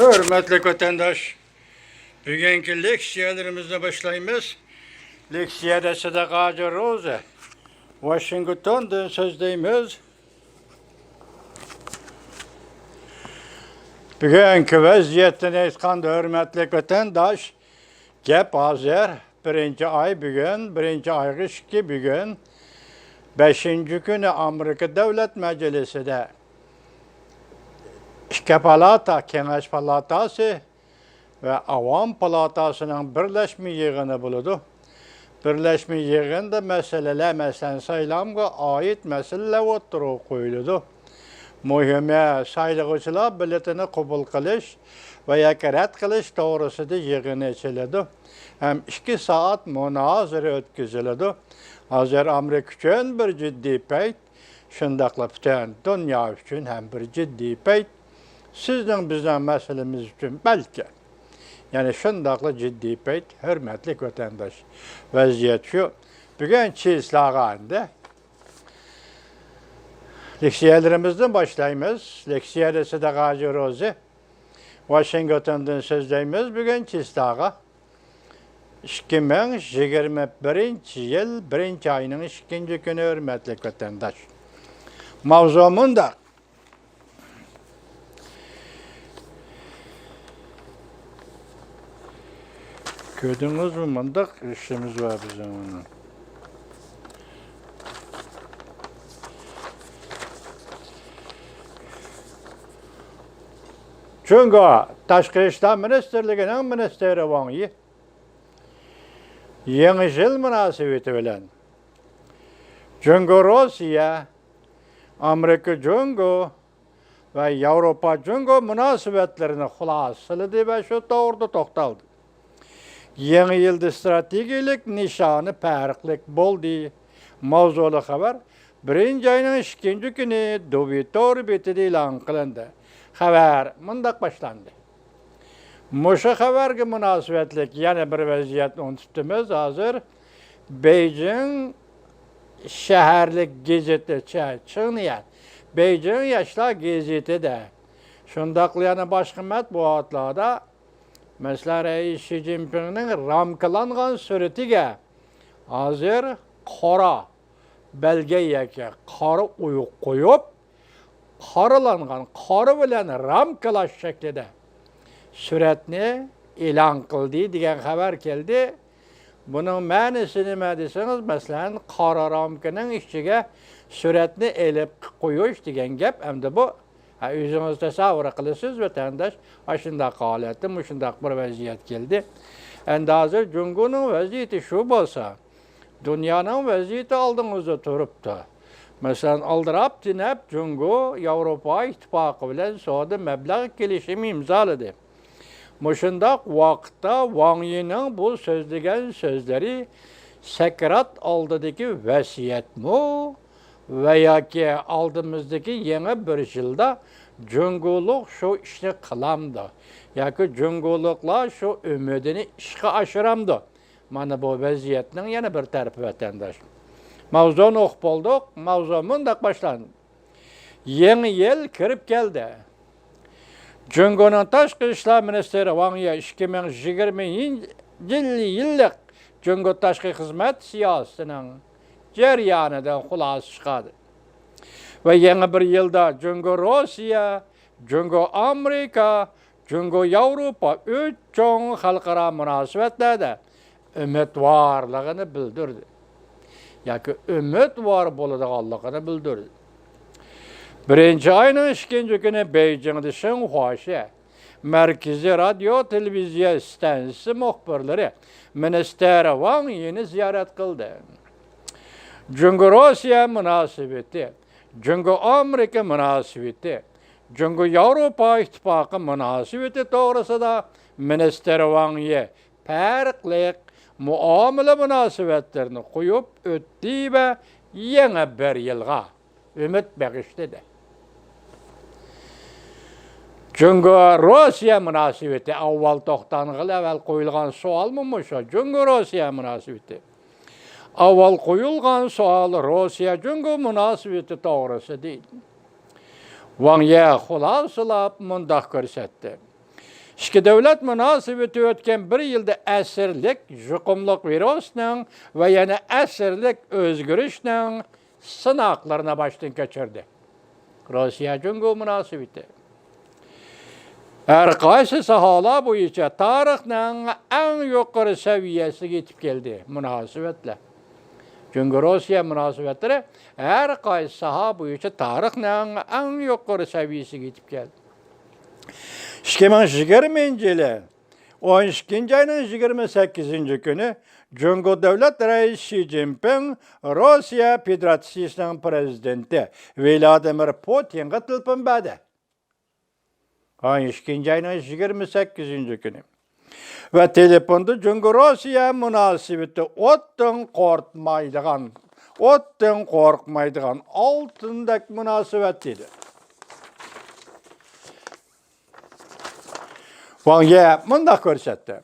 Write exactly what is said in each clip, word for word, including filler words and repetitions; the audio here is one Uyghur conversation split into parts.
ھۆرمەتلىك ۋەتەنداش، بۈگۈنكى لېكسىيەلىرىمىزنى باشلايمىز. لېكسىيەدە سىدىق ھاجى روزى، ۋاشىنگتوندىن سۆزلەيمىز. بۈگۈنكى ۋەزىيەتتىن ئېيتقاندا، ھۆرمەتلىك ۋەتەنداش، گەپ ھازىر بىرىنچى ئاي بۈگۈن، بىرىنچى ئايغا ئىككى بۈگۈن، بەشىنچى كۈنى ئامېرىكا دۆلەت مەجلىسىدە ئىككى پالاتا، كېڭەش پالاتاسى ۋە ئاۋام پالاتاسىنىڭ بىرلەشمە يىغىنى بولىدۇ. بىرلەشمە يىغىندا مەسىلىلەر، مەسىلەن، سايلامغا ئائىت مەسىلىلەر ئوتتۇرىغا قويۇلىدۇ. مۇھىمى، سايلىغۇچىلار بېلىتىنى قوبۇل قىلىش ۋە ياكى رەت قىلىش توغرىسىدا يىغىن ئېچىلىدۇ ھەم ئىككى سائەت مۇنازىرە ئۆتكۈزۈلىدۇ. ھازىر ئامېرىكا ئۈچۈن بىر جىددىي پەيت، شۇنداقلا پۈتۈن دۇنيا ئۈچۈن ھەم بىر جىددىي پەيت. سىزنىڭ، بىزنىڭ مەسىلىمىز ئۈچۈن بەلكى. يەنى شۇنداقلا جىددىي پەيت، ھۆرمەتلىك ۋەتەنداش. ۋەزىيەت شۇ. بۈگۈن چىسلاغا ئەمدى لېكسىيەلىرىمىزنى باشلايمىز. لېكسىيەدە سىدىق ھاجى روزى، ۋاشىنگتوندىن سۆزلەيمىز. بۈگۈن چىسلاغا، ئىككى مىڭ يىگىرمە بىرىنچى يىل بىرىنچى ئاينىڭ ئىككىنچى كۈنى، ھۆرمەتلىك ۋەتەنداش. ماۋزۇ مۇنداق. كۆردىڭىزمۇ، مۇنداق ئىشىمىز بار بىزنىڭ مانا. جۇڭگو تاشقى ئىشلار مىنىستىرلىكىنىڭ مىنىستىرى ۋاڭ يى يېڭى يىل مۇناسىۋىتى بىلەن جۇڭگو روسىيە، ئامېرىكا جۇڭگو ۋە ياۋروپا جۇڭگو مۇناسىۋەتلىرىنى خۇلاسىلىدى ۋە شۇ توغرىدا توختالدى. يېڭى يىلدا ئىستراتېگىيەلىك نىشانى پەرقلىق بولدى ماۋزۇلۇق خەۋەر بىرىنچى ئاينىڭ ئىككىنچى كۈنى دۇۋى تور بېتىدە ئېلان قىلىندى. خەۋەر مۇنداق باشلاندى. مۇشۇ خەۋەرگە مۇناسىۋەتلىك يەنە بىر ۋەزىيەتنى ئۇنتۇپتىمىز ھازىر. بېيجىڭ شەھەرلىك گېزىتى، چە-، چىڭنىيەن، بېيجىڭ ياشلار گېزىتىدە، شۇنداقلا يەنە باشقا مەتبۇئاتلاردا، مەسىلەن، رەئىس شى جىنپىڭنىڭ رامكىلانغان سۈرىتىگە ھازىر قارا بەلگە ياكى قارا ئويۇق قويۇپ، قارىلانغان، قارا بىلەن رامكىلاش شەكلىدە سۈرەتنى ئېلان قىلدى دېگەن خەۋەر كەلدى. بۇنىڭ مەنىسى نېمە دېسىڭىز، مەسىلەن، قارا رامكىنىڭ ئىچىگە سۈرەتنى ئېلىپ قويۇش دېگەن گەپ. ئەمدى بۇ، ھە، ئۆزىڭىز تەسەۋۋۇر قىلىسىز، ۋەتەنداش، ئاشۇنداق ھالەتتە مۇشۇنداق بىر ۋەزىيەت كەلدى. ئەمدى ھازىر جۇڭگونىڭ ۋەزىيىتى شۇ بولسا، دۇنيانىڭ ۋەزىيىتى ئالدىڭىزدا تۇرۇپتۇ. مەسىلەن، ئالدىراپ تېنەپ جۇڭگو ياۋروپا ئىتتىپاقى بىلەن سودا مەبلەغ كېلىشىمى ئىمزالىدى. مۇشۇنداق ۋاقىتتا ۋاڭ يىنىڭ بۇ سۆزلىگەن سۆزلىرى سەكرات ئالدىدىكى ۋەسىيەتمۇ ۋە ياكى ئالدىمىزدىكى يېڭى بىر يىلدا جۇڭگولۇق شۇ ئىشنى قىلامدۇ ياكى جۇڭگولۇقلار شۇ ئۈمىدىنى ئىشقا ئاشۇرامدۇ؟ مانا بۇ ۋەزىيەتنىڭ يەنە بىر تەرىپى، ۋەتەنداش. ماۋزۇنى ئوقۇپ بولدۇق. ماۋزۇ مۇنداق باشلاندى. يېڭى يىل كىرىپ كەلدى. جۇڭگونىڭ تاشقى ئىشلار مىنىستىرى ۋاڭ يى ئىككى مىڭ يىگىرمىنچى يىللىق جۇڭگو تاشقى خىزمەت سىياسىتىنىڭ جەريانىدىن خۇلاسە چىقاردى. ۋە يېڭى بىر يىلدا جۇڭگو روسىيە، جۇڭگو ئامېرىكا، جۇڭگو ياۋروپا ئۈچ چوڭ خەلقئارا مۇناسىۋەتلەردە ئۈمىدۋارلىقىنى بىلدۈردى ياكى ئۈمىدۋار بولىدىغانلىقىنى بىلدۈردى. بىرىنچى ئاينىڭ ئىككىنچى كۈنى بېيجىڭدا شىنخۇا شىيە مەركىزىي رادىيو تېلېۋىزىيە ئىستانسىسى مۇخبىرلىرى مىنىستىر ۋاڭ يىنى زىيارەت قىلدى. جۇڭگو روسىيە مۇناسىۋىتى، جۇڭگو ئامېرىكا مۇناسىۋىتى، جۇڭگو ياۋروپا ئىتتىپاقى مۇناسىۋىتى توغرىسىدا مىنىستىر ۋاڭ يى پەرقلىق مۇئامىلە مۇناسىۋەتلىرىنى قويۇپ ئۆتتى ۋە يېڭى بىر يىلغا ئۈمىد بېغىشلىدى. جۇڭگو روسىيە مۇناسىۋىتى ئاۋۋال توختانغىلى ئەۋەل قويۇلغان سوئالمۇ مۇشۇ. جۇڭگو روسىيە مۇناسىۋىتى. ئاۋۋال قويۇلغان سوئال روسىيە جۇڭگو مۇناسىۋىتى توغرىسىدا ئىدى. ۋاڭ يى خۇلاسىلاپ مۇنداق كۆرسەتتى. ئىككى دۆلەت مۇناسىۋىتى ئۆتكەن بىر يىلدا ئەسىرلىك يۇقۇملۇق ۋىرۇسنىڭ ۋە يەنە ئەسىرلىك ئۆزگىرىشنىڭ سىناقلىرىنى باشتىن كەچۈردى. روسىيە جۇڭگو مۇناسىۋىتى ھەر قايسى ساھەلەر بويىچە تارىخنىڭ ئەڭ يۇقىرى سەۋىيەسىگە يېتىپ كەلدى. مۇناسىۋەتلەر، جۇڭگو روسىيە مۇناسىۋەتلىرى ھەر قايسى ساھە بويىچە تارىخنىڭ ئەڭ يۇقىرى سەۋىيەسىگە يېتىپ كەلدى. ئىككى مىڭ يىگىرمىنچى يىلى ئون ئىككىنچى ئاينىڭ يىگىرمە سەككىزىنچى كۈنى جۇڭگو دۆلەت رەئىسى شى جىنپىڭ روسىيە فېدېراتسىيىسىنىڭ پىرېزىدېنتى ۋلادىمىر پۇتىنغا تېلېفون بەردى. ئون ئىككىنچى ئاينىڭ يىگىرمە سەككىزىنچى كۈنى. ۋە تېلېفوندا جۇڭگو روسىيە مۇناسىۋىتى ئوتتىن قورقمايدىغان، ئوتتىن قورقمايدىغان ئالتۇندەك مۇناسىۋەت دېدى. ۋاڭ يى مۇنداق كۆرسەتتى.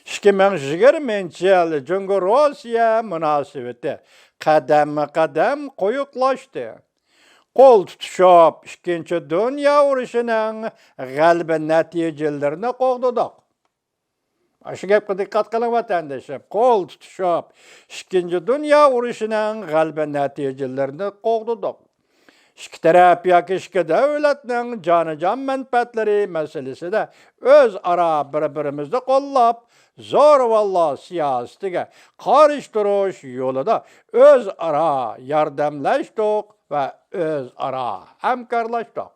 ئىككى مىڭ يىگىرمىنچى يىل جۇڭگو روسىيە مۇناسىۋىتى قەدەممۇ قەدەم قويۇقلاشتى. قول تۇتۇشۇپ، ئىككىنچى دۇنيا ئۇرۇشىنىڭ غەلىبە نەتىجىلىرىنى قوغدىدۇق. شۇ گەپكە دىققەت قىلىڭ، ۋەتەندىشىم. قول تۇتۇشۇپ، ئىككىنچى دۇنيا ئۇرۇشىنىڭ غەلىبە نەتىجىلىرىنى قوغدىدۇق. ئىككى تەرەپ ياكى ئىككى دۆلەتنىڭ جانىجان مەنپەئەتلىرى مەسىلىسىدە ئۆزئارا بىر-بىرىمىزنى قوللاپ، زورىۋاللار سىياسىتىگە قارشى تۇرۇش يولىدا ئۆزئارا ياردەملەشتۇق ۋە ئۆزئارا ھەمكارلاشتۇق.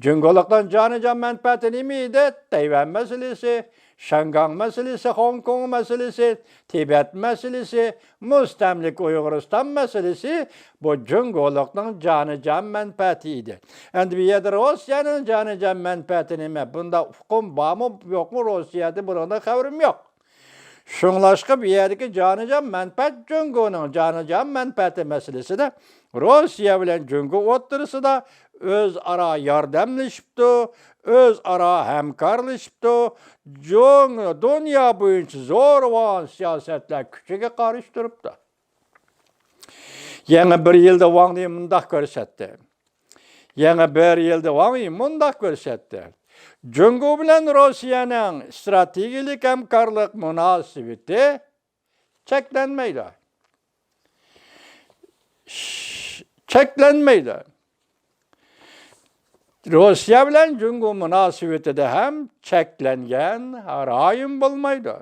جۇڭگولۇقنىڭ جانىجان مەنپەئەتى نېمە ئىدى؟ تەيۋەن مەسىلىسى، شياڭگاڭ مەسىلىسى، خوڭكوڭ مەسىلىسى، تىبەت مەسىلىسى، مۇستەملىكە ئۇيغۇرىستان مەسىلىسى، بۇ جۇڭگولۇقنىڭ جانىجان مەنپەئەتى ئىدى. ئەمدى بۇ يەردە روسىيەنىڭ جانىجان مەنپەئەتى نېمە؟ بۇندا ئۇقۇم بارمۇ، يوقمۇ؟ روسىيەدە بۇنىڭدىن خەۋىرىم يوق. شۇڭلاشقا بۇ يەردىكى جانىجان مەنپەئەت، جۇڭگونىڭ جانىجان مەنپەئەتى مەسىلىسىدە روسىيە بىلەن جۇڭگو ئوتتۇرىسىدا ئۆزئارا ياردەملىشىپتۇ، ئۆزئارا ھەمكارلىشىپتۇ. جۇڭ-، دۇنيا بويىچە زورىۋالغان سىياسەتلەر كۈچىگە قارشى تۇرۇپتۇ. يەنە بىر يىلدا ۋاڭ يى مۇنداق كۆرسەتتى. يەنە بىر يىلدا ۋاڭ يى مۇنداق كۆرسەتتى. جۇڭگو بىلەن روسىيەنىڭ ئىستراتېگىيەلىك ھەمكارلىق مۇناسىۋىتى چەكلەنمەيدۇ. ش-، چەكلەنمەيدۇ. روسىيە بىلەن جۇڭگو مۇناسىۋىتىدە ھەم چەكلەنگەن رايون بولمايدۇ.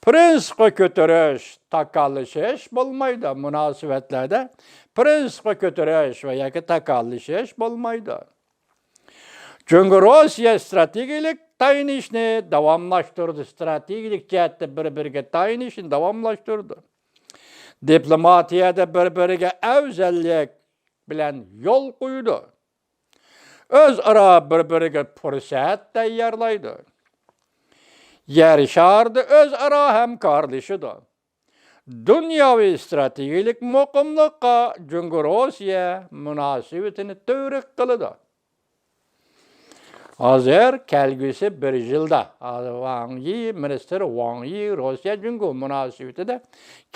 پىرىنسىپقا كۆتۈرۈش، تاكاللىشىش بولمايدۇ. مۇناسىۋەتلەردە پىرىنسىپقا كۆتۈرۈش ۋە ياكى تاكاللىشىش بولمايدۇ. جۇڭگو روسىيە ئىستراتېگىيەلىك تايىنىشنى داۋاملاشتۇرىدۇ، ئىستراتېگىيەلىك جەھەتتە بىر-بىرىگە تايىنىشنى داۋاملاشتۇرىدۇ. دىپلوماتىيەدە بىر-بىرىگە ئەۋزەللىك بىلەن يول قويىدۇ. ئۆزئارا بىر-بىرىگە پۇرسەت تەييارلايدۇ. يەر شارىدا ئۆزئارا ھەمكارلىشىدۇ. دۇنياۋى ئىستراتېگىيەلىك مۇقىملىققا جۇڭگو روسىيە مۇناسىۋىتىنى تۈۋرۈك قىلىدۇ. ھازىر كەلگۈسى بىر يىلدا، ۋاڭ يى، مىنىستىر ۋاڭ يى روسىيە جۇڭگو مۇناسىۋىتىدە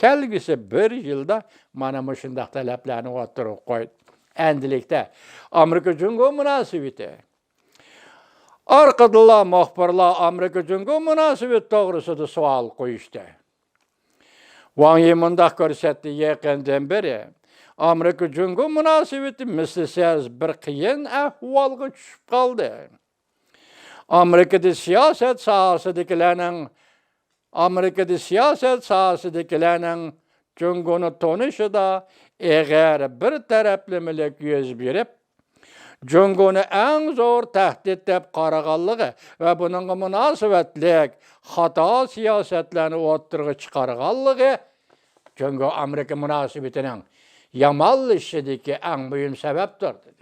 كەلگۈسى بىر يىلدا مانا مۇشۇنداق تەلەپلەرنى ئوتتۇرىغا قويدى. ئەندىلىكتە ئامېرىكا جۇڭگو مۇناسىۋىتى. ئارقىدىنلا مۇخبىرلار ئامېرىكا جۇڭگو مۇناسىۋىتى توغرىسىدا سوئال قويۇشتى. ۋاڭ يى مۇنداق كۆرسەتتى، يېقىندىن بېرى ئامېرىكا جۇڭگو مۇناسىۋىتى مىسلىسىز بىر قىيىن ئەھۋالغا چۈشۈپ قالدى. ئامېرىكىدا سىياسەت ساھەسىدىكىلەرنىڭ، ئامېرىكىدا سىياسەت ساھەسىدىكىلەرنىڭ جۇڭگونى تونۇشىدا ئېغىر بىر تەرەپلىمىلىك يۈز بېرىپ، جۇڭگونى ئەڭ زور تەھدىت دەپ قارىغانلىقى ۋە بۇنىڭغا مۇناسىۋەتلىك خاتا سىياسەتلەرنى ئوتتۇرىغا چىقارغانلىقى جۇڭگو ئامېرىكا مۇناسىۋىتىنىڭ يامانلىشىشىدىكى ئەڭ مۇھىم سەۋەبتۇر، دېدى.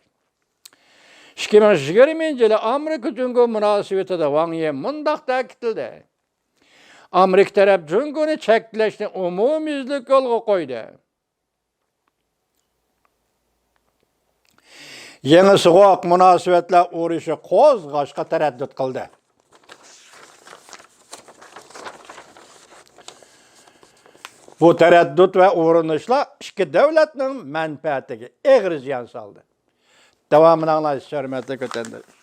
ئىككى مىڭ يىگىرمىنچى يىلى ئامېرىكا جۇڭگو مۇناسىۋىتىدە ۋاڭ يى مۇنداق تەكىتلىدى: ئامېرىكا تەرەپ جۇڭگونى چەكلەشنى ئومۇميۈزلۈك يولغا قويدى. يېڭى سوغۇق مۇناسىۋەتلەر ئۇرۇشى قوزغاشقا تەرەددۇت قىلدى. بۇ تەرەددۇت ۋە ئۇرۇنۇشلار ئىككى دۆلەتنىڭ مەنپەئەتىگە ئېغىر زىيان سالدى. داۋامىنى ئاڭلايسىز، ھۆرمەتلىك ۋەتەنداشلار.